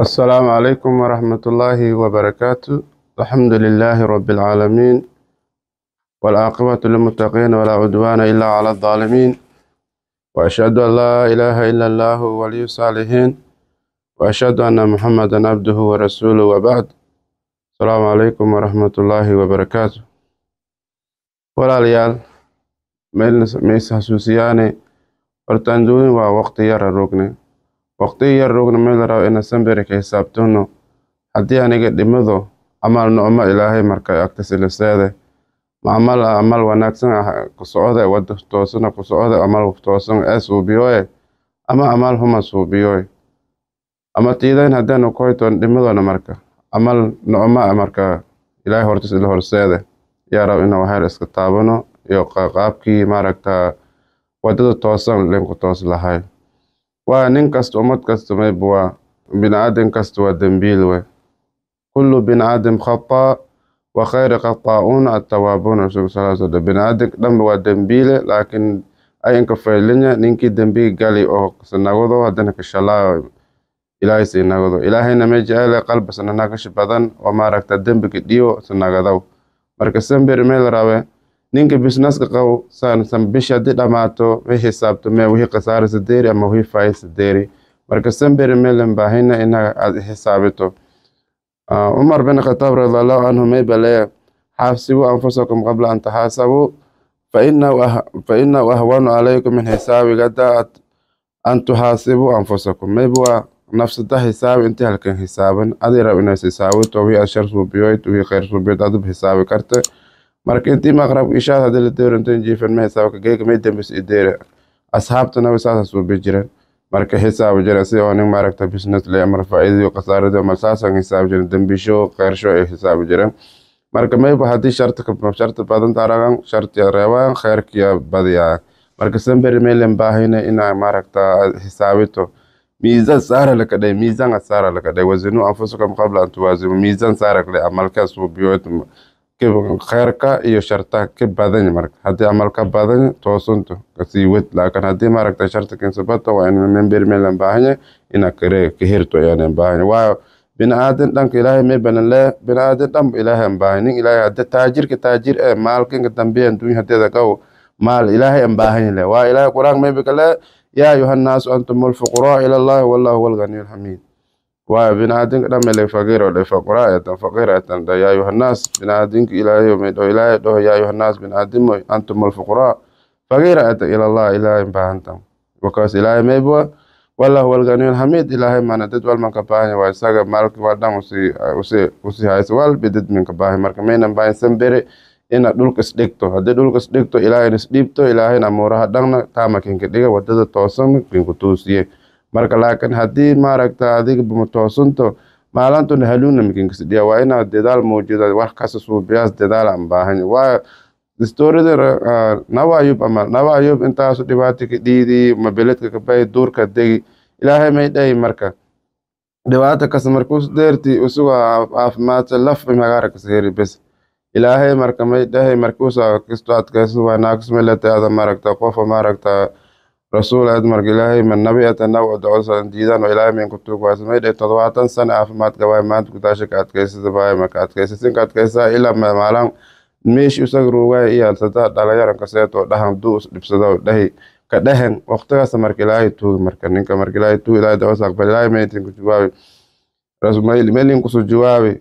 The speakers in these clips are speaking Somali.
السلام عليكم ورحمة الله وبركاته. الحمد لله رب العالمين، والعاقبة للمتقين، ولا عدوان إلا على الظالمين، وأشهد أن لا إله إلا الله ولي الصالحين، وأشهد أن محمدا عبده ورسوله، وبعد. السلام عليكم ورحمة الله وبركاته. Walaalayaal, ma is xasuusiyaane horta anduunin waa waqti yar rogne, waqti yar rogna. Meel la rabo inaan samberi ka xisaabtano haddii aniga dhimado, amal nocmo Ilaahay marka agtas ilaseede, ma amal wanaagsan ah ku socode, wada toosana ku socode, amal toosan ee suubiyoe ama amal huma suubiyoe ama tiidayn haddaanu koytoon dhimadona, marka amal nocma marka Ilaahay hortis ila horseede yaa rab inaan waxyar iska taabano iyo qaabkii maaragta wadada toosan linku toos lahay. Waa nin kasta, ummad kasta, mayba waa bini'aadam kasta waa dembiil we. Kullu bini'aadam khataa wa khayru khataa'uuna attawaabuun. Rasuulka sal slam, bini'aadamka dhanba waa dembiile, laakiin ayinka faylinya ninkii dembiga gali oo sanagado haddana ka shalaayo Ilaahay siinagado. Ilaahayna ma jecele qalbi sananagashi badan oo maaragta dembiga dhiyo sanagadaw. Marka sambir meel rabe ninka businesska qabo san san bisha haddii dhamaato way xisaabto mee wixii khasaare sadeeri ama wixii faa'iido sadeeri. Marka sambir meel baahina ina aad xisaabito. Cumar bin Khataab radiallahu canhu may baleeya: "Xaasibuu anfusakum qabla an taxaasabuu, fa inahu ahwanu calaykum min xisaabi gada an tuxaasibuu anfusakum." Mayba waa nafsada xisaabi intii halkan xisaaban. Adi rab inaad xisaabito wixii aad shar suubiyoyd, wixii khayr suubiyoyd adub xisaabi karta. Marka intii maqrab ishaad hadii la deero intan jiifan ma xisaabka geega may dambis ideere. Asxaabtana way saasa suubi jireen, marka xisaabi jireen si oo nin maaragta business le amar faa'iidadiyo khasaaradii ama saasan xisaabi jireen, dambisho khayrsho ay xisaabi jireen. Marka mayba haddii sharta sharta badan taragan shartiya reebaan, khayrkiya badiyaa. Marka samberi maylan baahina inaa maaragta xisaabito. Miisaan saara laka dhay, miisaan saara laka dhay. "Wazinuu anfusakum qabla an tuwaazinu." Miisaan saara laka dhay amalka suubiyood khayrka iyo sharta ka badan. Marka haddii amalka badan toosanto kasii wed, laakiin haddii maaragta sharta keensabato waa in member meelan baahanya inaa kare ka hirto ayaan baahanya. Waayo bini'aadan dhanka Ilaahay may banan le, bini'aadan dhanba Ilaahay aan baahan. Nin Ilaahay hadda taajirka taajir ee maalkinka dambiya adduunya hadeeda qaw maal Ilaahay aan baahan le. Waa Ilaahay Qur-aanka may bikale: "Yaa ayuha nnaasu antum alfuqaraa ila Allahi wallahu huwal ganiyyul xamiid." Waayo bini'aadinka dhan mele faqiir oo dhe fuqaraa etan faqiir etan dhe. Yaa ayuha nnaas, bini'aadinka Ilaahay may dhaho, Ilaahay dhaho: "Yaa ayuha nnaas, bini'aadimo, antum alfuqaraa, faqiira etan, ila Allah, Ilaahay baahantan." Because Ilaahay mayba wallahu huwal ganiyyul xamiid. Ilaahay mana dad walman ka baahan, waa isaga maalki waa dhan usi hayso walbi dad min ka baahan. Marka maynan baahan sambere inaad dhulka isdhigto. Haddii dhulka isdhigto, Ilaahayna isdhiibto, Ilaahayna amuuraha dhanna taama kinka dhiga, wadada toosan kinku toosiye. Marka laakiin haddii maaragta adiga bama toosanto, maalantuna haluuna mikinkasdhiya. Waa inaad dadaal muujida, wax kasta suubiyaas dadaal aan baahan. Waa storida Nabi Ayub amal. Nabi Ayub intaasu dhibaato ka dhiidi, mabeledka ka bay, duurka degi. Ilaahay may dhahi marka dhibaato kasta markuus deerti usuga caafimaadsa laf magaara kasaheri bes. Ilaahay marka may dhahay markuusa kisto adkayso waa naagis melataada maaragta qofa maaragta rasuul aad. Marka Ilaahay ma nabi ata naw docosan diidan oo Ilaahay min ku tuug waas may dhahay 70 sano caafimaad gabaay maanta gudaasha ka adkaysada baay. Marka adkaysasin ka adkaysaa ilaa maalan meeshi isaga ruugaay iyo sada dhalinyaran kaseeto dhahan duu is dhibsado dhahi ka dhehen waqtigaas. Marka Ilaahay tuugi, marka ninka marka Ilaahay tuugi, Ilaahay dawas aqbal. Ilaahay maytin ku jawaabi, melin kusu jawaabi: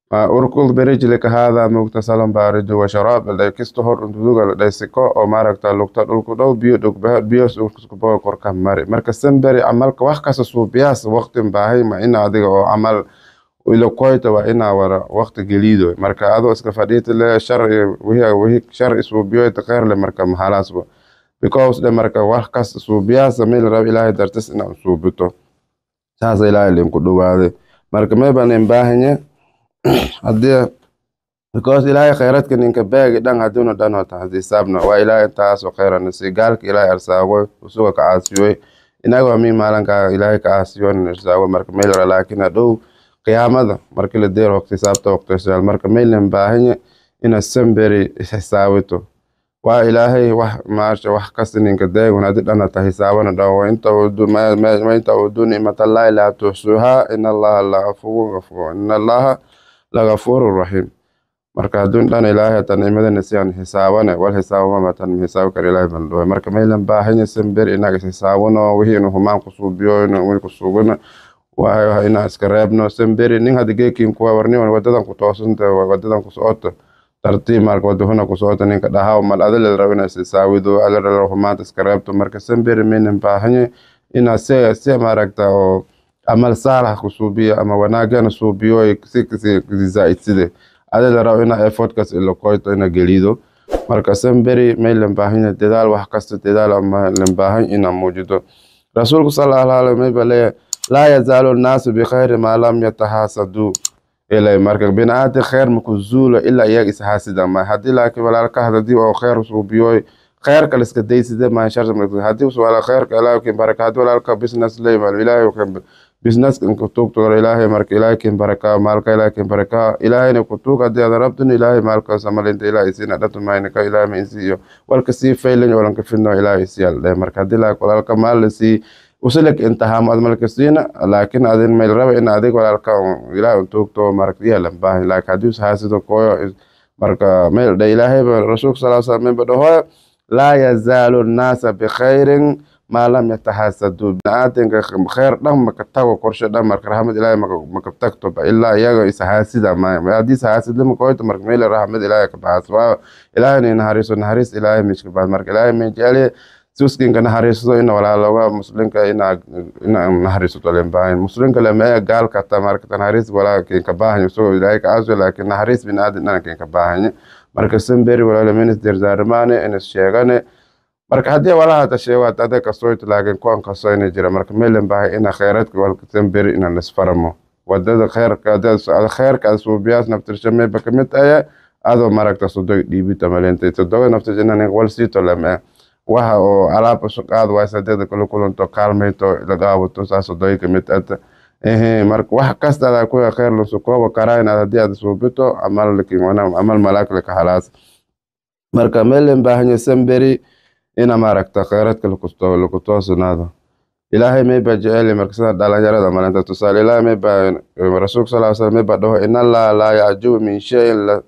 "Urkul birijlika haadaa mugtasalun baaridu wa sharaab." Ladhay kisto hor untuduga ladhay siko oo maaragta lugta dhulku dhow biyo dhugbaha biyo isku korka mari. Marka samberi camalka wax kasta suubiyaas waqtin baahay ma ina adiga oo camal ilo koyta waa inaa wara waqti geliido. Marka adoo iska fadhiita le shar wixii shar isuubiyoyta khayr le marka maxalaasba because dhe. Marka wax kasta suubiyaas meel rab Ilaahay dartis inaa suubito, saasa Ilaahay linku dhawaaday. Marka may baan baahanya haddii because Ilaahay khayradka ninka baagi dhan hadduuna dhan hota xisaabna waa Ilaahay intaasoo khayrana si gaalka Ilaahay arsaagoy usuga ka caasiyoy inaga waa mi maalanka Ilaahay ka caasiyoon arsaago. Marka meel ra laakiin hadhow qiyaamada marka la deero waqti xisaabta waqti. Marka maylan baahanya inaad samberi isxisaabito. Waa Ilaahay wax maasha wax kasta ninka deegun haddii dhana ta hisaabana dhawo wa in tacudduu nicmatallahi laa tuxsuuhaa, in Allaha la cafuwun gafuur, in Allaha la gafuurun raxiim. Marka hadduun dhan Ilaahay hata nicmadana si aan hisaabane wal hisaabama matan hisaabi karo Ilaahay ban dhawo. Marka maylan baahanya samberi inaga is hisaabano wixii inu humaan kusuubiyo inu kusuubino waa inaan iska reebno samberi. Nin hadda geekin kuwa warni wadadan ku toosanta, wadadan ku socoto tartiib, marka wadahuna ku socota ninka dhahaw mal adala rabo inaad isisaawido, ala rabo humaanta iska reebto. Marka samberi maynan baahanya inaad se maaragta oo amal saalax ku suubiyo ama wanaagana suubiyo si si zaa'id side adala rabo inaa effortkaas ilo koyto ina gelido. Marka samberi maylan baahanya dadaal, wax kasta dadaal ama lan baahan inaa muujido. Rasuulku sala allahu alayhi mayba leeyahay: laa yazaalu nnaasu bikhayri maa lam yatahaasaduu ilay. Marka bini'aadam khayr maku zuulo ilaa iyaga ishaasida ma haddii, laakiin walaalka hadii oo khayr suubiyo khayrka la iska daysida ma sharta. Haddii walaal khayrka Ilaahay kin baraka, haddii walaalka business lay mal Ilaahay kan business kan ku tuugto Ilaahay, marka Ilaahay kin baraka maalka, Ilaahay kin baraka, Ilaahayna ku tuug. Haddii aad rabtin Ilaahay maalka samalinta Ilaahay isina dhatu mayna ka Ilaahay ma insiiyo walka sii faylan walanka fidno Ilaahay isiyaal dheh. Marka haddii laakiin walaalka maal la sii usilak intahaam ad malka siina, laakiin adin mayl raba in adig walaalka Ilaahay tuugto marka yeelan baahan. Laakiin haddii ushaasido kooyo marka mayl dha Ilaahay ba rasuulka sal slam mayba dhahoyo: laa yazaalu nnaasa bikhayrin maa lam yataxaasaduu. Biniaadanka khayr dhan maka tago korshe dhan, marka raxmad Ilaahay maka tagto ba ilaa iyaga ishaasida maaya. Haddii ishaasidlima koyto marka meel raxmad Ilaahay ka baxaas, waayo Ilaahayna naxariiso, naxariis Ilaahay mishka baxas. Marka Ilaahay may jeceliye suskinka naxariisto ina walaaloga muslimka ina naxariisato len baahan muslimka lama ee gaalka ta. Marka naxariis walaa kinka baahan isagoo Ilaahay ka aaso, laakiin naxariis biniaadan dhan kinka baahan. Marka samberi walaalo minis dardaarmaane inas sheegane. Marka haddii walaha hata sheego hada ada kasoyto, laakiin kuwan kasoyna jira. Marka meelan baahay ina khayraadka walka samberi ina nisfaramo wadada khayrka khayrka aad suubiyaas naftirsha mayba kamid aya adoo maragta sodog dhiibita malentay sodoga naftirsha ina wal siito lama waxa oo alaab cusub qaad waysa dada kula kulanto kaalmayto lagaawato saas sodoga kamid ata ehe. Marka wax kasta adaa kuwa khayr lasu kooba karaa inaad haddii aad suubito amal lakin amal malaak laka halaas. Marka meelan baahanya samberi ina maaragta khayraadka lakusto laku toosanaado. Ilaahay mayba jeceli marka sida dhalinyarada malinta tusaale Ilaahay mayba rasuulka sal slam mayba dhaho: in Allaha laa yacjubu min shayin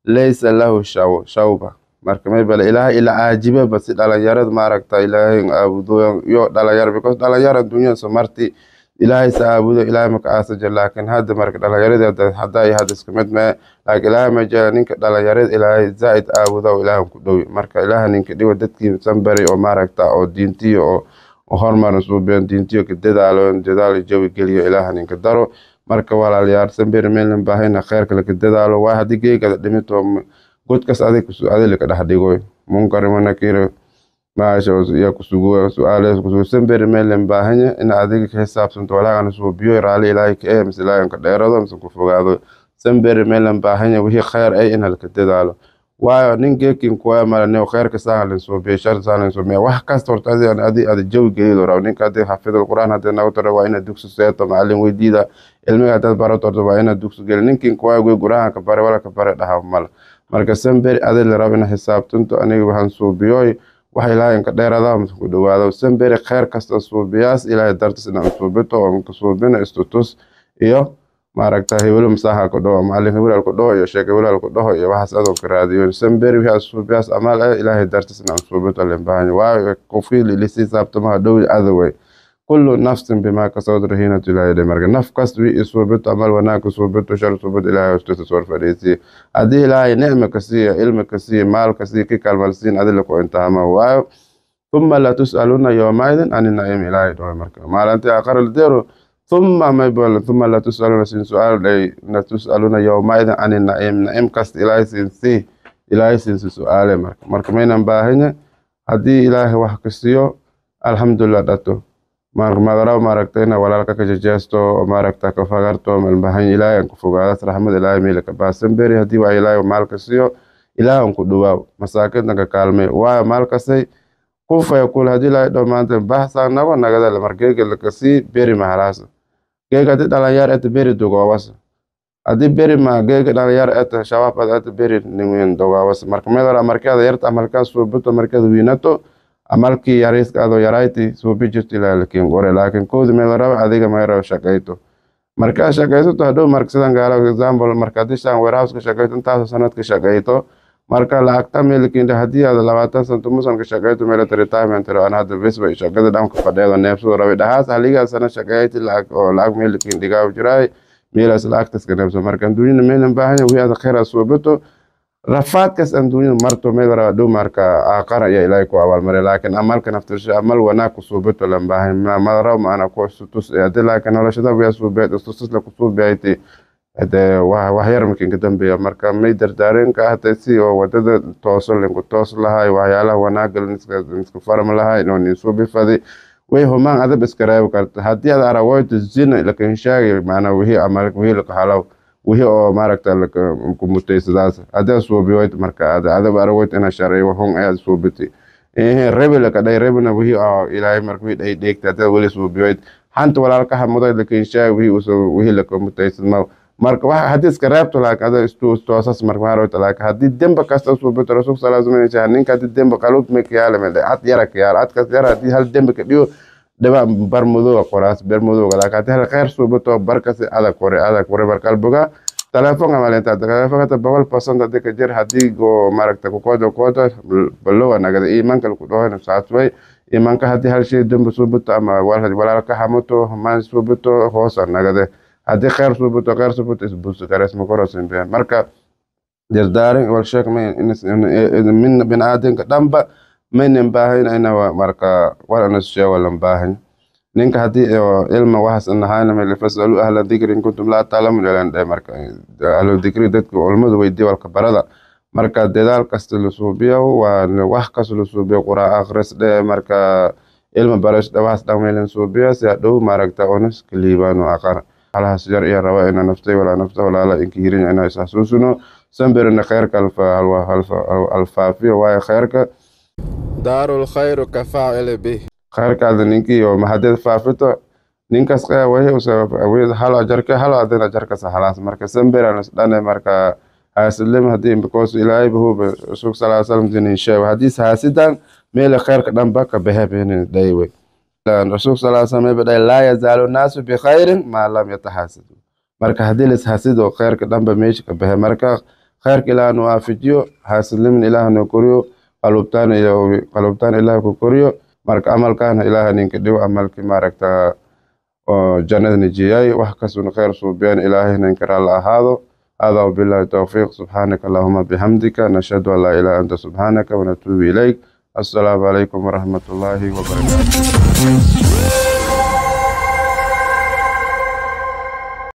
laysa lahu shawba. Marka mayba Ilaahay ila caajibaba si dhalinyarada maaragta Ilaahay aabudo yo dhalinyaro, because dhalinyaro dunyada soo marti Ilaahay sa aabudo Ilaahay maka aasa jir. Laakiin hadda marka dhalinyaradii hadda iyo hadda isku mid mee, laakiin Ilaahay ma jecla ninka dhalinyarada Ilaahay zaa'id aabudo oo Ilaahay ku dhowi. Marka Ilaahay ninka dhigo dadkii sanbari oo maaragta oo diintiyo oo hormarin suubiyan diintiyo ka dadaalo dadaal jawi geliyo Ilaaha ninka daro. Marka walaalayaal samberi meelan baahayna khayrka laka dadaalo, waa haddii geegada dhimito godkas adig laka dhex dhigo munkar manakir maasha iya kusugo su'aalaha kusugo. Samberi meelan baahanya in adiga ka xisaabsanto walaagana suubiyo raali Ilaahay ka eh mise Ilaahay ka dheerado mise ku fogaado. Samberi meelan baahanya wixii khayr ay in laka dadaalo, waayo nin geekin kuwa malane khayrka saalan suubiyo shar saalan suubiyo wax kasta horta adi adi adi jawi geliyo rabo. Ninka hadii xafidul qur'aan hadii nagu taro waa inaad dugsi seeto macallin weydiida ilmiga hadaad barato horta waa inaad dugsi geli ninkin kuwa goy qur'aanka ka bare wala ka bare dhaha mal. Marka samberi adi la rabo inaad xisaabtanto aniga waxaan suubiyoy wax Ilaahay ka dheeraada mise ku dhawaado. Samberi khayr kasta suubiyaas Ilaahay dartiis inaad suubito oo ka suubina istutus iyo maaragta hebelo masaaha ku dhaho macallin hebel ku dhaho iyo sheek hebel ku dhaho iyo waxaas adoo ka raadiyo. Samberi wixii suubiyaas amaal ah Ilaahay dartiis inaad suubito leen baahan, waayo qofkii lisi xisaabtamaha dhow adaway kullu nafsin bimaa kasabat rahiinatu Ilaahay. Marka naf kasta wixii suubito amal wanaag ku suubito shar suubito Ilaahay hoostiisa soo fadhiisiye. Haddii Ilaahay nicma ka siiyo, ilmi ka siiyo, maal ka siiyo, ki kaalmalsiin adila ku intaama, waayo thumma la tus'aluna yawmaidin ani naciim Ilaahay dhaho. Marka maalintii aakhira la deero thumma maybal thumma la tus'aluna sin su'aal dhay la tus'aluna yawmaidin ani naciim naciim kasta Ilaahay sin sii Ilaahay sin si su'aale. Marka maynan baahanya haddii Ilaahay wax ka siiyo alxamdulillah dhato. Marka magaraw maaragta ina walaalka ka jejeesto oo maaragta ka fagarto malbahan Ilaahay aan ku fogaadaas raxmad Ilaahay meel ka baasan beri. Haddii waa Ilaahay maalka siiyo Ilaahay aan ku dhawaaw masaakinta ka kaalmay, waayo maalkasay kun fayakul haddii Ilaahay dhaw maanta baxsaa nago nagada mar geega lakasii beri mahalaasa geega haddii dhalinyar eta beri dugoobasa. Haddii beri ma geega dhalinyaro eta shabaab ad eta beri nin dogaawas. Marka meel hore markaada yarta amalkaa suubato, markaad wiinato amalkii yariiska adoo yarayti suubi jirto ilaa lakin qore. Laakiin koodi meel raba adiga meel raba shaqayto. Markaa shaqaysato hadhow, marka sidan gaala example, marka haddii shan warehouse ka shaqayto, intaasoo sanad ka shaqayto, marka lacagta meelkiin haddii aad 20 san 10 san ka shaqayto, meel retirement ro ana hadda bes bay shaqada dhan ka fadheedo neefsado rabi dhahaas haligaa sana shaqayti lacag oo lacag meelkiin dhigaa jiraay meelaas lacagtaas ka neefso. Marka adduunyada meelan baahan yahay wixii aad khayr aad suubato, rafaadkaas adduunyada marto meel raba dhow marka aaqara iyo Ilaahay ku abaalmaray. Laakiin amalka naftirsha amal wanaag ku suubato lan baahan ma rabo maana ku tus hadii. Laakiin noloshada wiya suubeed istus la ku suubeyti hade wax yar markin ka dambeeya. Marka may dardaaren ka ahatay si oo wadada toosan linku toos lahay, waxyaalaha wanaaga liska farm lahay inuu nin suubi fadi way humaan adab iska reebi karta. Haddii aad aragoyto zina lakin sheegay maanaa wixii amal wixii laka halaw wixii oo maaragta ku mutaysadaas haddii suubiyoyd, marka aad adab aragoyto ina sharciyo hun ayaad suubitay rebi laka dhay rebina wixii oo Ilaahay marka wixii dhay dheegta haddii weli suubiyoyd xanta walaalka hamuday lakin sheegay wixii usoo wixii laka mutaysad ma. Marka waxa haddii iska reebto laakiin ada istoosas marka maaragta. Laakiin haddii demba kasta suubito, Rasuulka sallallahu alayhi wasallam ninka haddii demba qalub me kiyaala me cad yara kiyaala cadkaas yara haddii hal demba ka dhiyo dhiba bar madowga qoraas bar madowga. Laakiin haddii hal khayr suubato barkasi adag qore adag qore. Bar qalbiga telefoonka malinta telefoonka 100% haddii ka jir haddii go maaragta ku koodo balowa nagada iimaanka lagu dhaho saas way iimaanka. Haddii hal shay dembi suubato ama walaal ka xamato humaan suubato hoosa nagade, haddii khayr suubato khayr suubato isbuusi karees ma korosin been. Marka dardaarin wal sheeg min biniaadanka dhanba maynan baahan ina marka war ina sheego lan baahan ninka haddii ilma waxaas in lahayna fasalu ahla dikri in kuntum laa taclamuun ilan dhahay. Marka ahlu dikri dadka culimadu weydii walka barada. Marka dadaal kasta la suubiyo waa wax kasta la suubiyo, quraan akhris dhe, marka ilma barash dhe, waxaas dhan meelan suubiyo si hadhow maaragta onas kaliibaan oo aqar halahaas yar iyo raba ina naftay walaa nafta walaala inka hirin ina is xasuusino sanbirina khayrka alfaafiyo waayo khayrka daaru lkhayru kafaacili bih. Khayrkaada ninkii oo hadeed faafito ninkaas wahi hal ajarka hal adina ajarkas halaas. Marka sanbiran is dhane marka haasidlima hadii because Ilaahay bahuba Rasuulka sal salam dinin sheego haddii haasidan meela khayrka dhanba ka bahe binin dhayway. Rasuulka sal slam ba dhahay laa yazaalu naasu bikhayrin maa lam yataxaasadu. Marka haddii la ishasido khayrka dhanba meesha ka bahe. Marka khayrka Ilaah nu waafajiyo, haasidlimin Ilaah nu koriyo, qalubtaan iyo qalubtaan Ilaah ku koriyo. Marka amalkaana Ilaah ninka dhigo amalkii maaragta oo jannada nijiyay wax kastuna khayr suubiyaan Ilaahay ninka raalla ahaado. هذا وبالله التوفيق. سبحانك اللهم بحمدك نشهد أن لا إله إلا أنت سبحانك ونتوب إليك. السلام عليكم ورحمة الله وبركاته.